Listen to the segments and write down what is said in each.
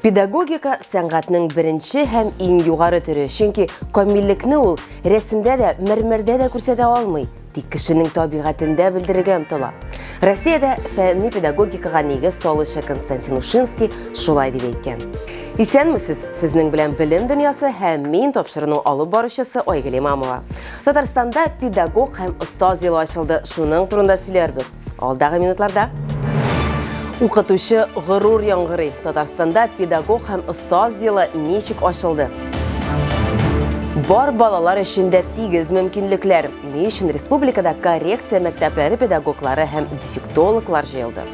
Педагогика сәнгатьнең беренче һәм иң югары төре, чөнки камиллекне ул рәсемдә дә, мәрмәрдә дә күрсәтә алмый, тик кешенең табигатендә белдерергә омтыла. Россиядә фәнни педагогикага нигез салучы Константин Ушинский шулай дип әйткән. Исәнмесез, сезнең белән Белем дөньясы һәм мин тапшыруның алып баручысы Айгөл Имамова. Татарстанда педагог һәм остаз елы ачылды, шуның турында сөйләрбез. Алдагы минутларда Укытучы горур яңгырый. Татарстанда педагог һәм остаз елы ничек ачылды? Бар балалар өчен дә тигез мөмкинлекләр. Ни өчен республикада коррекция мәктәпләре педагоглары һәм дефектологлар җыелды?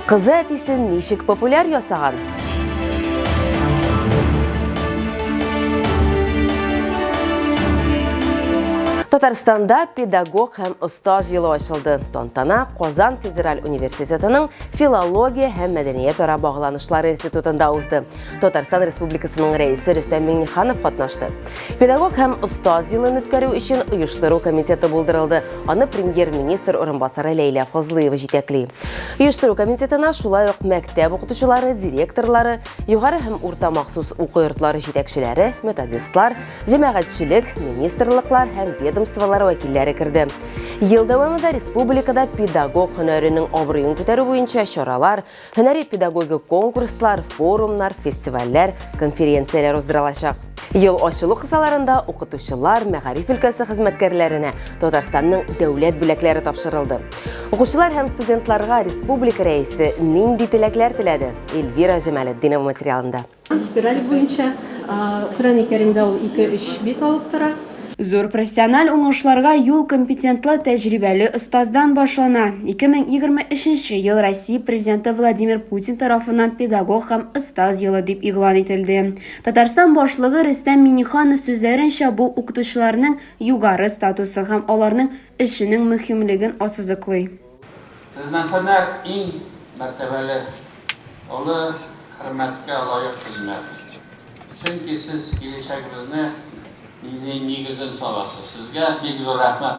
Кызы әтисен ничек популяр ясаган? Татарстанда педагог һәм остаз елы ачылды. Тантана Казан федераль университетының филология һәм мәдәниятара багланышлары институтында узды. Татарстан Республикасының рәисе Рөстәм Миңнеханов катнашты. Педагог һәм остаз елын үткәрү өчен оештыру комитеты булдырылды. Аны премьер-министр урынбасары Ләйлә Фазлыева җитәкли. Оештыру комитетына шулай ук мәктәп укытучылары, директорлары, югары һәм урта махсус уку йортлары җитәкчеләре, методистлар, җәмәгатьчелек, министрлыклар һәм ведомстволар вәкилләре керде. Ел дәвамында республикада педагог һөнәренең абруен күтәрү буенча чаралар, һөнәри педагогик конкурслар, форумнар, фестивальләр, конференцияләр уздырылачак. Ел ачылу кысаларында укытучылар, мәгариф өлкәсе хезмәткәрләренә Татарстанның дәүләт бүләкләре тапшырылды. Укучылар һәм студентларга республика рәисе нинди теләкләр теләде? Эльвира Җамалетдинова материалында. Спираль буенча Коръәни Кәримдә ул ике-өч бит алып тора. Зур профессиональ уңышларга юл компетентлы, тәҗрибәле остаздан башлана. 2023 ел Россия Президенты Владимир Путин тарафыннан Педагог һәм остаз елы дип игълан ителде. Татарстан башлыгы Рөстәм Миңнеханов сүзләренчә, бу укытучыларның югары статусы һәм аларның эшенең мөһимлеген ассызыклый. Сезнең һөнәр иң мәртәбәле, олы хөрмәткә лаек хезмәт. Чөнки сез киләчәгебезне нигезен саласыз. Сезгә бик зур рәхмәт.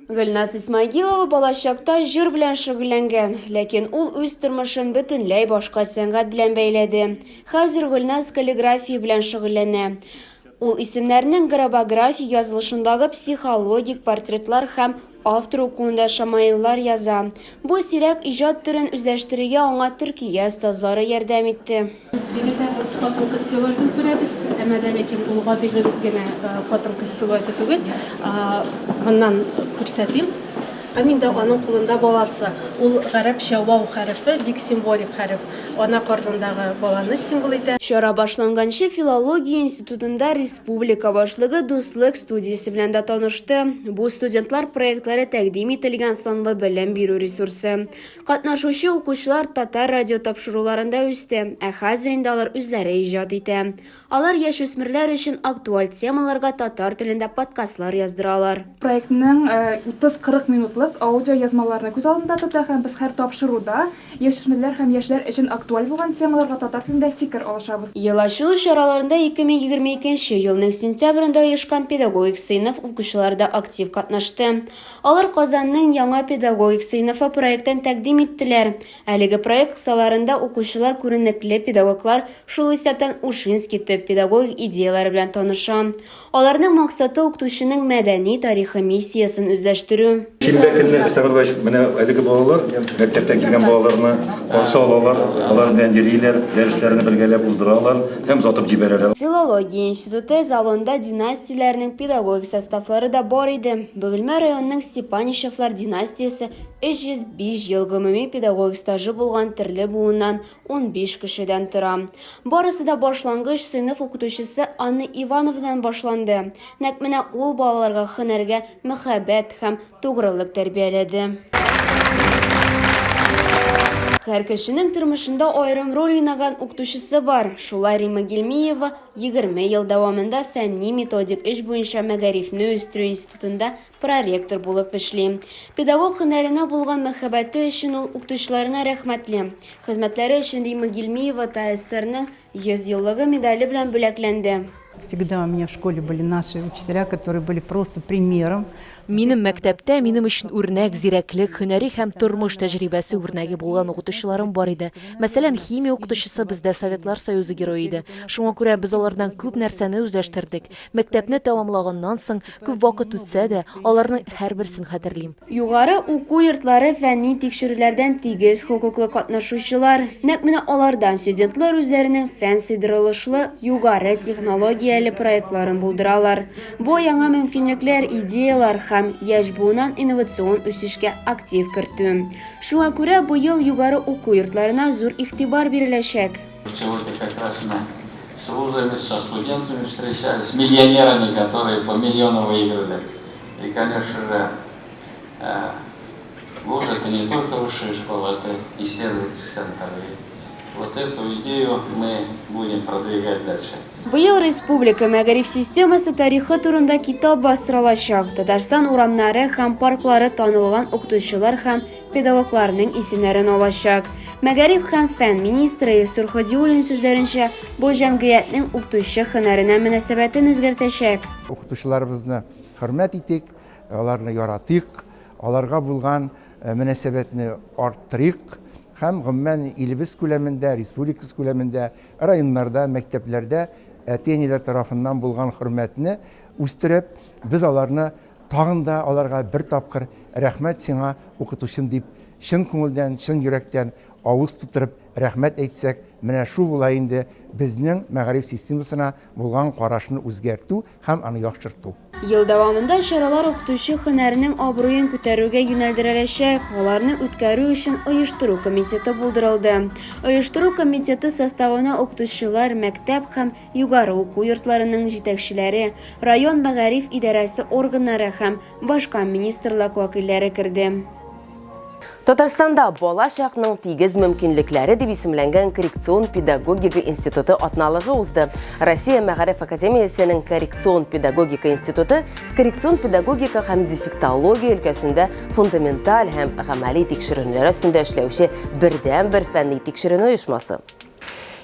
Гөлназ Исмагилова балачакта җыр белән шөгыльләнгән, ләкин ул үз тормышын бөтенләй башка сәнгать белән бәйләде. Хәзер Гөлназ каллиграфия белән шөгыльләнә. Ул исемнәрнең гробографик язылышындагы психологик портретлар һәм автор укуында шамаиллар яза. Бу сирәк иҗат төрен үзләштерергә аңа Төркия остазлары ярдәм итте. Биредә без хатын-кыз силуэтын күрәбез, әмма дә ләкин ул гади генә хатын-кыз силуэты түгел. Моннан күрсәтим. Һәм инде аның кулында баласы. Ул гарәпчә вау хәрефе, бик символик хәреф. Ана карынындагы баланы символ итә. Чара башланганчы филология институтында республика башлыгы Дуслык студиясе белән дә танышты. Бу студентлар проектлары тәкъдим ителгән санлы белем бирү ресурсы. Катнашучы укучылар татар радиотапшыруларында үсте, ә хәзер инде алар үзләре иҗат итә. Алар яшүсмерләр өчен актуаль темаларга татар телендә подкастлар яздыралар. Проектның 30-40 минутлык аудиоязмаларны күз алдында тота һәм без һәр тапшыруда яшүсмерләр һәм яшьләр өчен актуаль булган темаларга татар телендә фикер алышабыз. Ел ачылу чараларында 2022 нче елның сентябрендә оешкан педагогик сыйныф укучылары да актив катнашты. Алар Казанның яңа педагогик сыйныфы проектын тәкъдим иттеләр. Әлеге проект кысаларында укучылар күренекле педагоглар, шул исәптән Ушинский төп педагогик идеяләре белән таныша. Аларның максаты укытучының мәдәни тарихы миссиясен үзләштерү. Шимбә көнне эштә булгач, менә әлеге балалар, мәктәптән килгән балаларны каршы алалар, алар белән йөриләр, дәресләрне бергәләп уздыралар һәм озатып җибәрәләр. Филология институты залында династияләрнең педагогик составлары да бар иде. Бөгелмә районының Степанищевлар династиясе 305 ел гомуми педагогик стажы булган төрле буыннан 15 кешедән тора. Барысы да башлангыч сыйныф укытучысы Анна Ивановнадан башланды. Нәкъ менә ул балаларга һөнәргә мәхәббәт һәм тугрылык тәрбияләде. Һәр кешенең тормышында аерым роль уйнаган укытучысы бар. Шулай Римма Гильмиева 20 ел дәвамында фәнни-методик эш буенча мәгарифне үстерү институтында проректор булып эшли. Педагог һөнәренә булган мәхәббәте өчен ул укытучыларына рәхмәтле. Хезмәтләре өчен Римма Гильмиева ТАССРның 100 еллыгы медале белән бүләкләнде. Всегда у меня в школе были наши учителя, которые были просто примером. Минем мәктәптә минем өчен үрнәк, зирәклек, һөнәри һәм тормыш тәҗрибәсе үрнәге булган укытучыларым бар иде. Мәсәлән, химия укытучысы бездә Советлар Союзы Герое иде. Шуңа күрә без алардан күп нәрсәне үзләштердек. Мәктәпне тәмамлаганнан соң, күп вакыт үтсә дә, аларның һәрберсен хәтерлим. Югары уку йортлары фәнни тикшерүләрдән тигез хокуклы катнашучылар. Нәкъ менә алардан студентлар үзләренең фән сыйдырылышлы югары технологияле проектларын булдыралар. Бу яңа мөмкинлекләр, идеяләр һәм яшь буыннан инновацион үсешкә актив кертү. Шуңа күрә быел югары уку йортларына зур игътибар биреләчәк. Сегодня как раз мы с вузами, со студентами встречались, с миллионерами, которые по миллиону выиграли. И, конечно же, э, вуз это не только высшая школа, это исследовательский центр. И вот эту идею мы будем продвигать дальше. Быел республика мәгариф системасы тарихы турында китап бастырылачак. Татарстан урамнары һәм парклары танылган укытучылар һәм педагогларның исемнәрен алачак. Мәгариф һәм фән министры Илсур Һадиуллин сүзләренчә, бу җәмгыятьнең укытучы һөнәренә мөнәсәбәтен үзгәртәчәк. Укытучыларыбызны хөрмәт итик, аларны яратыйк, аларга булган мөнәсәбәтне арттырыйк һәм, гомумән, илебез күләмендә, республикабыз күләмендә, районнарда, мәктәпләрдә әти-әниләр тарафыннан булган хөрмәтне үстереп, без аларны тагын да аларга бер тапкыр рәхмәт сиңа, укытучым дип, чын күңелдән, чын йөрәктән авыз тутырып рәхмәт әйтсәк, менә шул була инде безнең мәгариф системасына булган карашны үзгәртү һәм аны яхшырту. Ел дәвамында чаралар укытучы һөнәренең абруен күтәрүгә юнәлдереләчәк, аларны үткәрү өчен оештыру комитеты булдырылды. Оештыру комитеты составына укытучылар, мәктәп һәм югары уку йортларының җитәкчеләре, район мәгариф идарәсе органнары һәм башка министрлык вәкилләре керде. Татарстанда бала чакның тигез мөмкинлекләре дип исемләнгән коррекцион педагогика институты атналыгы узды. Россия мәгариф академиясенең коррекцион педагогика институты коррекцион педагогика һәм дефектология өлкәсендә фундаменталь һәм гамәли тикшеренүләр өстендә эшләүче бердәнбер фәнни тикшеренү оешмасы.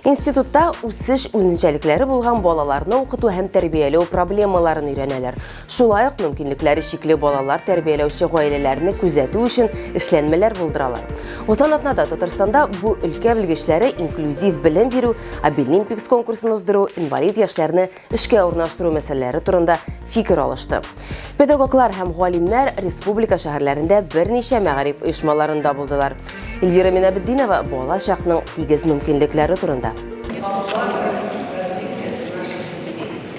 Институтта үсеш үзенчәлекләре булган балаларны укыту һәм тәрбияләү проблемаларын өйрәнәләр. Шулай ук мөмкинлекләре чикле балалар тәрбияләүче гаиләләрне күзәтү өчен эшләнмәләр булдыралар. Узган атнада Татарстанда бу өлкә белгечләре инклюзив белем бирү, Абилимпикс конкурсын уздыру, инвалид яшьләрне эшкә урнаштыру мәсьәләләре турында фикер алышты. Педагоглар һәм галимнәр республика шәһәрләрендә берничә мәгариф оешмаларында булдылар. Эльвира Минабетдинова бала чакның тигез мөмкинлекләре турында.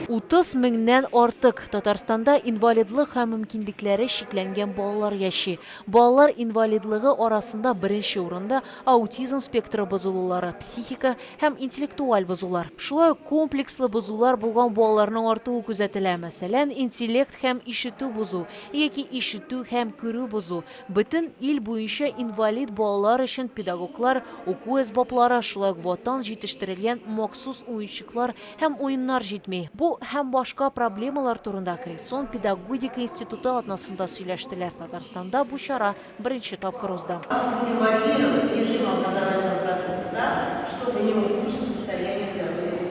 30 меңнән артык Татарстанда инвалидлык һәм мөмкинлекләре чикләнгән балалар яши. Балалар инвалидлыгы арасында беренче урында аутизм спектры бозылулары, психика һәм интеллектуаль бозулар. Шулай ук комплекслы бозулар булган балаларның артуы күзәтелә, мәсәлән, интеллект һәм ишетү бозу яки ишетү һәм күрү бозу. Бөтен ил буенча инвалид балалар өчен педагоглар, уку әсбаплары, шулай ук ватан җитештерелгән махсус уенчыклар һәм уеннар җитми. Бу һәм башка проблемалар турында Коррекцион педагогика институты атнасында сөйләштеләр. Татарстанда бу чара беренче тапкыр узды. Будем варьировать режим образовательного процесса так, чтобы не ухудшить состояние здоровья ребенка.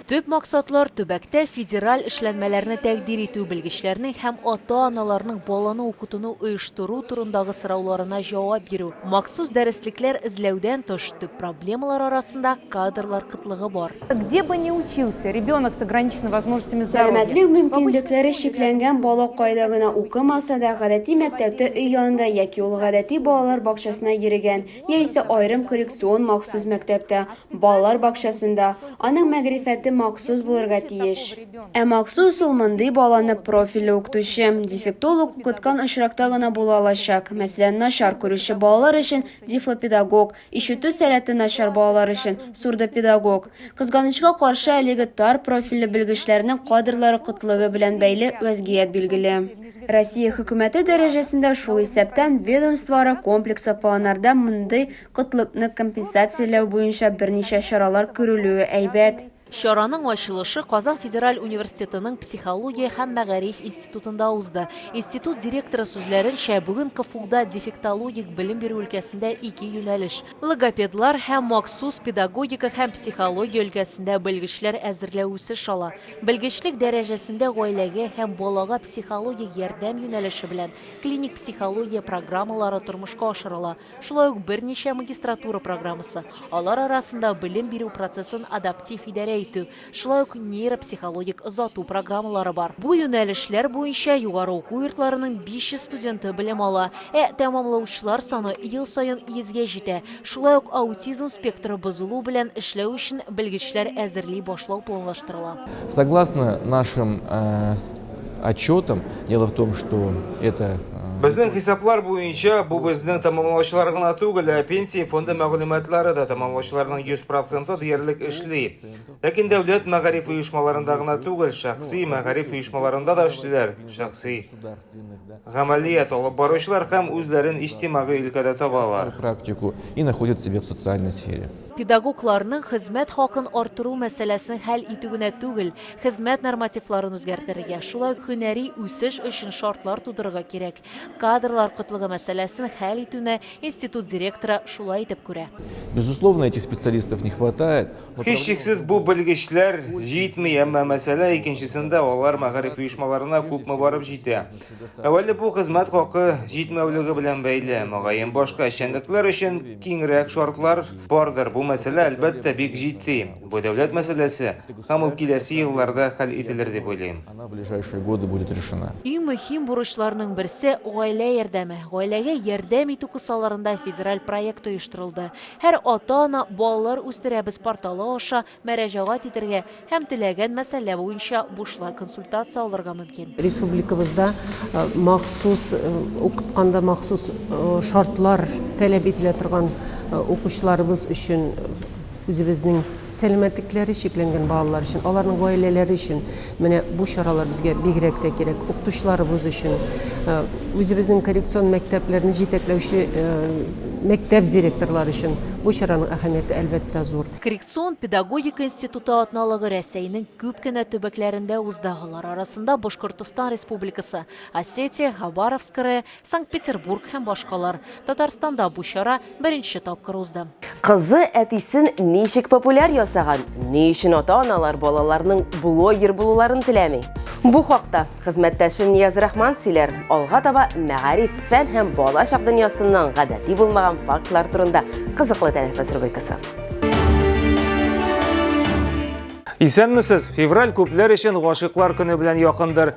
Төп максатлар, төбәктә федераль эшләнмәләрне тәкъдир итү, белгечләрнең һәм ата-аналарның баланы укытуны оештыру турындагы сорауларына җавап бирү. Махсус дәреслекләр эзләүдән тыш, төп проблемалар арасында кадрлар кытлыгы бар. Где бы ни учился ребенок с ограниченными возможностями здоровья, Сәламәтлек мөмкинлекләре чикләнгән бала кайда гына укымаса да, гадәти мәктәптә өй янында яки ул гадәти балалар бакчасына йөрегән, яисә аерым коррекцион махсус мәктәптә, балалар бакчасында, аның мәгърифәте махсус булырга тиеш. Ә махсус ул мондый баланы профильле укытучы, дефектолог укыткан очракта гына була алачак. Мәсәлән, начар күрүче балалар өчен дифлопедагог, Ишетү сәләте начар балалар өчен, сурдопедагог. Кызганычка каршы, әлеге тар профильле белгечләрнең кадрлары кытлыгы белән бәйле вәзгыять билгеле. Россия Хөкүмәте дәрәҗәсендә, шул исәптән ведомствоара комплекслы планнарда мондый кытлыкны компенсацияләү буенча берничә чаралар күрелүе әйбәт. Чараның ачылышы Казан федераль университетының психология һәм мәгариф институтында узды. Институт директоры сүзләренчә, бүген КФУда дефектологик белем бирү өлкәсендә ике юнәлеш, логопедлар һәм махсус педагогика һәм психология өлкәсендә белгечләр әзерләү үсеш ала. Белгечлек дәрәҗәсендә гаиләгә һәм балага психологик ярдәм юнәлеше белән клиник психология программалары тормышка ашырыла. Шулай ук берничә магистратура программасы, алар арасында белем бирү процессын адаптив идарә итү, шулай ук нейропсихологик озату программалары бар. Бу юнәлешләр буенча югары уку йортларының 500 студенты белем ала, ә тәмамлаучылар саны ел саен йөзгә җитә. Шулай ук аутизм спектры бозылу белән эшләү өчен белгечләр әзерли башлау планлаштырыла. Согласно нашим отчетам, дело в том, что это Безнең хисаплар буенча, бу безнең тәмамлаучылар гына түгел, ә пенсия фонды мәгълүматлары да тәмамлаучыларның 100 проценты диярлек эшли. Ләкин дәүләт мәгариф оешмаларында гына түгел, шәхси мәгариф оешмаларында да эшлиләр, шәхси гамәлият алып баручылар һәм үзләрен иҗтимагый өлкәдә табалар. Практику и находят себя в социальной сфере. Педагогларның хезмәт хакын арттыру мәсьәләсен хәл итү генә түгел, хезмәт нормативларын үзгәртергә, шулай ук һөнәри үсеш өчен шартлар тудырырга кирәк. Кадрлар кытлыгы мәсьәләсен хәл итүне институт директоры шулай итеп күрә. Безусловно, этих специалистов не хватает. Һичшиксез, бу белгечләр җитми, әмма мәсьәлә икенчесендә, алар мәгариф оешмаларына күпме барып җитә. Әүвәле бу хезмәт хакы җитмәүлеге белән бәйле. Мөгаен, башка эшчәнлекләр өчен киңрәк шартлар бардыр. Бу мәсьәлә, әлбәттә, бик җитди. Бу дәүләт мәсьәләсе һәм ул киләсе елларда хәл ителер дип уйлыйм. Она в ближайшие годы будет решена. Иң мөһим бурычларның берсе, гаилә ярдәме. Гаиләгә ярдәм итү кысаларында федераль проект оештырылды. Һәр ата-ана Балалар үстерәбез порталы аша мәрәҗәгать итергә һәм теләгән мәсьәлә буенча бушлай консультация алырга мөмкин. Республикабызда махсус укытканда махсус шартлар таләп ителә торган укучыларыбыз өчен үзебезнең сәламәтлекләре чикләнгән балалар өчен, аларның гаиләләре өчен менә бу чаралар безгә бигрәк тә кирәк. Укытучыларыбыз өчен, үзебезнең коррекцион мәктәпләрне җитәкләүче мәктәп директорлары өчен бу чараның әһәмияте, әлбәттә, зур. Коррекцион педагогика институты атналыгы Рәсәйнең күп кенә төбәкләрендә узды. Алар арасында Башкортостан Республикасы, Осетия, Хабаровск крае, Санкт-Петербург һәм башкалар. Татарстанда бу чара беренче тапкыр узды. Кызы әтисен ничек популяр ясаган? Ни өчен ата-аналар балаларның блогер булуларын теләми? Бу хакта хезмәттәшем Нияз Рахман сөйләр. Алга таба мәгариф, фән һәм балачак дөньясыннан гадәти булмаган фактлар турында кызыклы тәнәфес рубрикасы. Исәнмесез! Февраль күпләр өчен гашыйклар көне белән якындыр.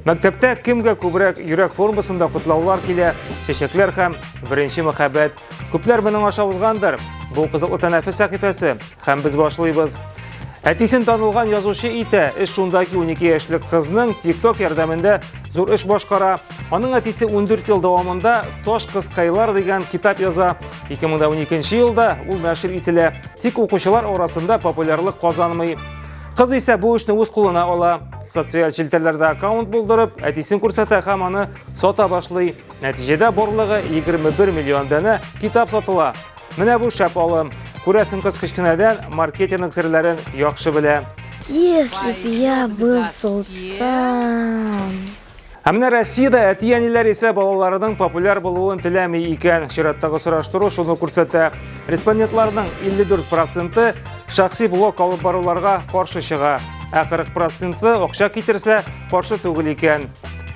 Мәктәптә кемгә күбрәк йөрәк формасында котлаулар килә, чәчәкләр һәм беренче мәхәббәт. Күпләр моның аша узгандыр. Бу кызыклы тәнәфес сәхифәсе һәм без башлыйбыз. Әтисен танылган язучы итә. Эш шунда ки, 12 яшьлек кызның TikTok ярдәмендә зур эш башкара. Аның әтисе 14 ел дәвамында Таш кызкайлар дигән китап яза. 2012 елда ул нәшер ителә. Тик укучылар арасында популярлык казанмый. Кыз исә бу эшне үз кулына ала. Социаль челтәрләрдә аккаунт булдырып, әтисен күрсәтә һәм аны сата башлый. Нәтиҗәдә барлыгы 21 миллион данә китап сатыла. Менә бу шәп алым. Күрәсең, кыз кечкенәдән маркетинг серләрен яхшы белә. Если б я был султан. Ә менә Россиядә әти-әниләр исә балаларының популяр булуын теләми икән. Чираттагы сораштыру шуны күрсәтә. Респондентларның 54 проценты шәхси блог алып баруларга каршы чыга, ә 40 проценты акча китерсә, каршы түгел икән.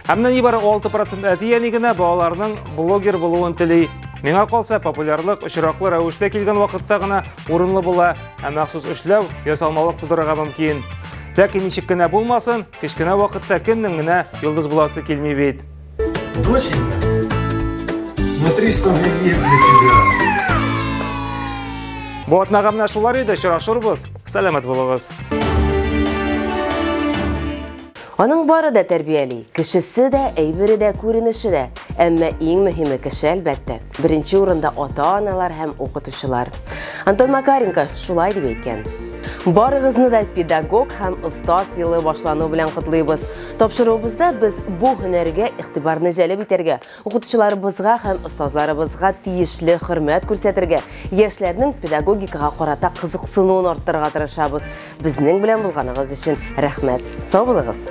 Ә менә нибары 6 процент әти-әни генә балаларының блогер булуын тели. Миңа калса, популярлык очраклы рәвештә килгән вакытта гына урынлы була, ә махсус эшләү ясалмалык тудырырга мөмкин. Ләкин ничек кенә булмасын, Кечкенә вакытта кемнең генә йолдыз буласы килми бит. Доченька, смотри, что у меня есть для тебя. Бу атнага менә шулар иде, очрашырбыз. Сәламәт булыгыз. Аның бары да тәрбияли, кешесе дә, әйбере дә, күренеше дә. Әмма иң мөһиме кеше, әлбәттә. Беренче урында ата-аналар һәм укытучылар. Антон Макаренко шулай дип әйткән. Барыгызны да педагог һәм остаз елы башлану белән котлыйбыз. Тапшыруыбызда без бу һөнәргә игътибарны җәлеп итәргә, укытучыларыбызга һәм остазларыбызга тиешле хөрмәт күрсәтергә, яшьләрнең педагогикага карата кызыксынуын арттырырга тырышабыз. Безнең белән булганыгыз өчен рәхмәт. Сау булыгыз!